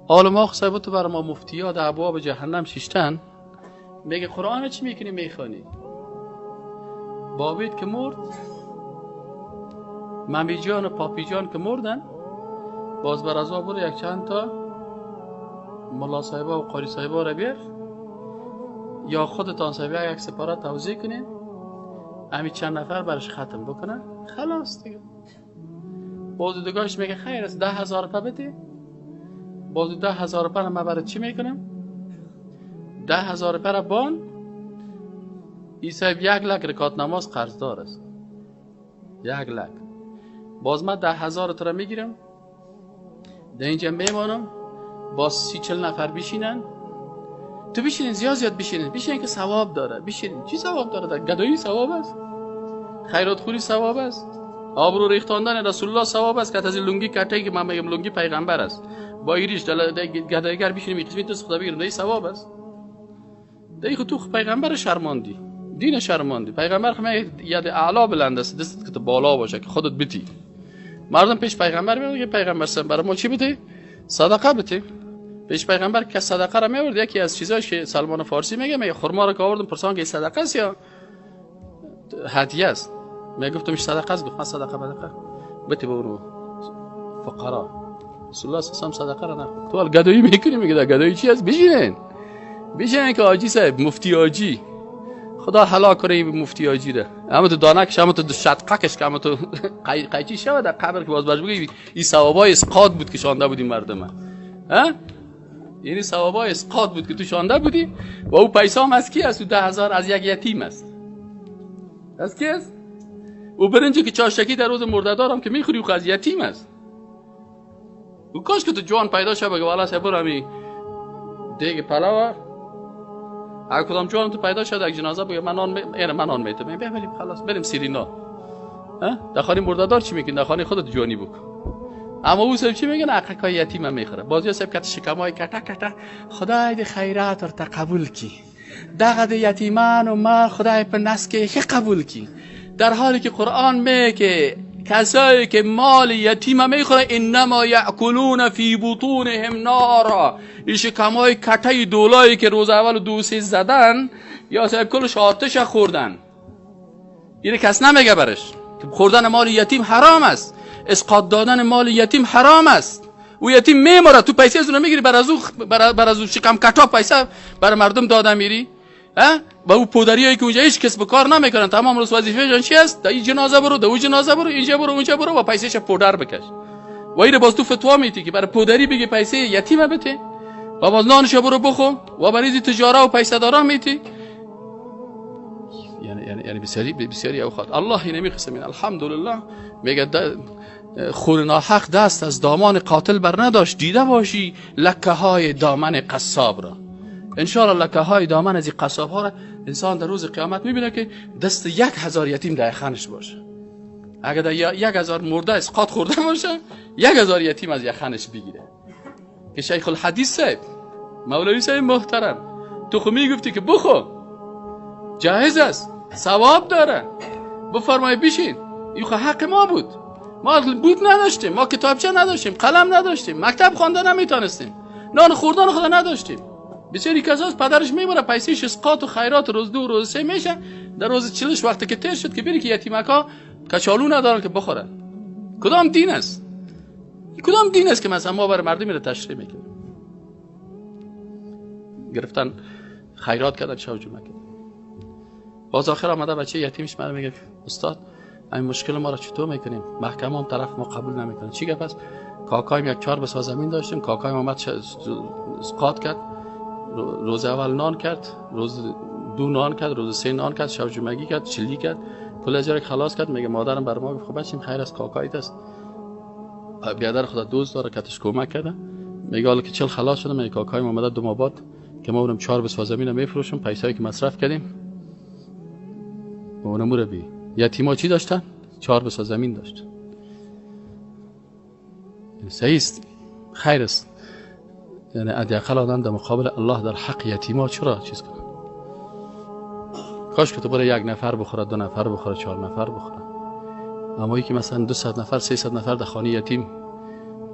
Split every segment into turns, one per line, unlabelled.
حالا ما صاحب تو بر ما مفتیا در ابواب جهنم شیشتن، میگه قرآن چی میکنی میخوانی؟ بابید که مرد، ممی جان و پاپی جان که مردن، باز بر از برو یک چند تا ملا صاحبا و قاری صاحبا را بیار، یا خودتان صاحبا یک سپاره توزیع کنین، همین چند نفر برش ختم بکنن، خلاص دیگه. باز دیگهش میگه خیر است 10,000 روپه بده. باز 10,000 روپه را من برای چی میکنم؟ 10,000 روپه را بان ای صاحب 1 لک رکات نماز قرضدار است، 1 لک. باز من 10,000 تو را میگیرم، در اینجا میمانم، باز 30-40 نفر بشینن، تو بشینین، زیاد زیاد بشینین، بشینین که ثواب داره، بشینین. چی ثواب داره؟ در گدایی ثواب است، خیرات خوری ثواب است، آبرو ریختاندن رسول الله ثواب است، که از لنگی کته که من میگم لنگی پیغمبر است، با ایریش گدایگر بشینیم قسمی تو خدا بگیرم، ده ثواب است. ده خود تو پیغمبر شرماندی، دین شرماندی. پیغمبر خو ید اعلا بلند است، دستت که بالا باشه که خودت بتی. مردم پیش پیغمبر میاد که پیغمبر سم برای ما چی بده؟ صدقه بده. پیش پیغمبر که صدقه را میورد، یکی از چیزاش که سلمان فارسی میگه، میگه خرما را که آوردم پرسان که صدقه است یا هدیه است؟ میگه گفتم صدقه است. گفت من صدقه بدقه بده برو فقرا. رسول الله صلی الله علیه و صدقه را نخورد. تو حال گدایی میکنی؟ میگه در گدایی چی است؟ بشینین بشینین که حاجی صاحب مفتی حاجی خدا هلاک کنه این مفتی حاجی را، اما تو دانکش، اما تو شدقکش، که اما تو قیچی شود در قبر که باز برش بگی این ثوابای اسقاط بود که شانده بودی مردم ها، یعنی ثوابای اسقاط بود که تو شانده بودی. و او پیسه هم از کی است؟ او 10,000 از یک یتیم است. از کی است؟ او برنجی که چاشکی در روز مرده‌دارم که میخوری او از یتیم است. او کاش که تو جوان پیدا شه بگه والا صبر همی دیگه پلاوه، اگه کدام جوان تو پیدا شد یک جنازه بگه من نان من نان میتم، بریم خلاص بریم سیرینا. در خانه مرده‌دار چی میکنی؟ در خانه خودت جوانی بکن. اما او صاحب چی میگن؟ عقرکای یتیم میخوره. بازی صاحب کت شکمای کته کته خدای د خیرات ورته قبول کی، دغه د یتیمان و ما خدای په نس کې ښه قبول کی. در حالی که قرآن میگه کسایی که مال یتیم میخوره انما یاکلون فی بطونهم نارا، این شکمای کته دولایی که روز اول دو سه زدن یا صاحب کلش آتش خوردن، اینه کس نمیگه برش که خوردن مال یتیم حرام است، اسقاط دادن مال یتیم حرام است. او یتیم میمره، تو پیسه از اون میگیری، بر از او شکم کتا پیسه بر مردم داده میری. و او پودریایی که اونجا هیچ کس به کار نمیکنن، تمام روز وظیفه جان چی است؟ در این جنازه برو، در اون جنازه برو، اینجا برو، اونجا برو و پیسهش پودر بکش. و این باز تو فتوا میتی که برای پودری بگی پیسه یتیم بده و باز نانش برو بخو و برای تجاره و پیسه دارا میتی. یعنی بسیاری بسیاری اوقات الله اینمی قسم. الحمدلله میگه خون ناحق دست از دامان قاتل بر نداشت، دیده باشی لکه های دامن قصاب را. انشاءالله لکه های دامن از این قصاب ها را انسان در روز قیامت میبینه که دست 1000 یتیم در یخنش باشه. اگر در 1000 مرده اسقاط خورده باشه، 1000 یتیم از یخنش بگیره. که شیخ الحدیث صاحب مولوی صاحب محترم تو خو میگفتی که بخو جایز است، ثواب داره، بفرمای بشین. این خو حق ما بود، ما بود نداشتیم، ما کتابچه نداشتیم، قلم نداشتیم، مکتب خواندن نمیتونستیم، نان خوردن خدا نداشتیم. بسیاری کساس پدرش میبره پیسهش اسقاط و خیرات روز دو روز سه میشه، در روز چلش وقتی که تیر شد که بری که یتیمکا کچالو ندارن که بخورن. کدام دین است؟ کدام دین است که مثلا ما برای مردم رو تشریح میکنیم؟ گرفتن خیرات کردن، شب جمعه کردن. باز آخر آمده بچه یتیمش من میگه استاد این مشکل ما را چطور میکنیم؟ محکمه هم طرف ما قبول نمیکنه. چی گپ است؟ کاکایم یک 4 بسا زمین داشتیم، کاکایم آمد اسقاط کرد، روز اول نان کرد، روز دو نان کرد، روز سه نان کرد، شب جمعگی کرد، چلی کرد، کل اجاره خلاص کرد. میگه مادرم بر ما گفت خب بچیم خیر از کاکایت است، بیادر خدا دوست داره کتش کمک کرده. میگه حالا که چل خلاص شده، میگه کاکایم آمده 2 ماه بعد که ما اونم 4 بسا زمین میفروشم، پیسایی که مصرف کردیم اونم رو بی. یتیما چی داشتن؟ 4 بسا زمین داشت. صحیح است، خیر است. یعنی حداقل آدم در مقابل الله در حق یتیما چرا چیز کنه؟ کاش که تو برای 1 نفر بخوره، 2 نفر بخوره، 4 نفر بخوره. اما یکی مثلا 200 نفر 300 نفر در خانه یتیم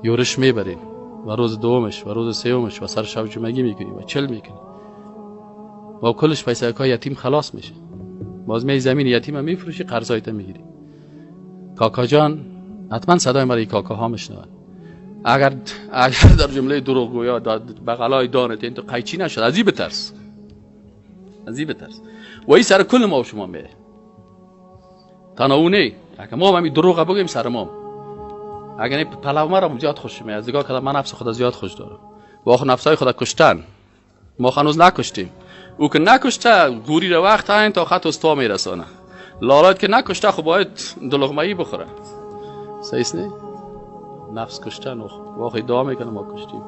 یورش میبرین، و روز دومش و روز سومش و سر شب جمعگی میکنی و چل میکنی و کلش پیسه های یتیم خلاص میشه. باز می زمین یتیم میفروشی، قرضایت میگیری. کاکا جان حتما صدای مرا کاکاها میشنون. اگر در جمله دروغگویا بغلای دانت این تو قیچی نشد، از این بترس، از این بترس. و این سر کل ما و شما میره، تنها او نه. اگر ما هم دروغ بگیم سر ما، اگر نه پلو مرا زیاد خوش میاد، از نگاه کردم من نفس خود زیاد خوش دارم و آخر نفسای خود کشتن ما هنوز نکشتیم. او که نکشته گوری رو وقت این تا خط استا میرسانه، لالات که نکشته خب باید دلغمه‌ای بخوره. صحیح نه؟ نفس کشتن و واقعا دعا میکنه ما کشتیم.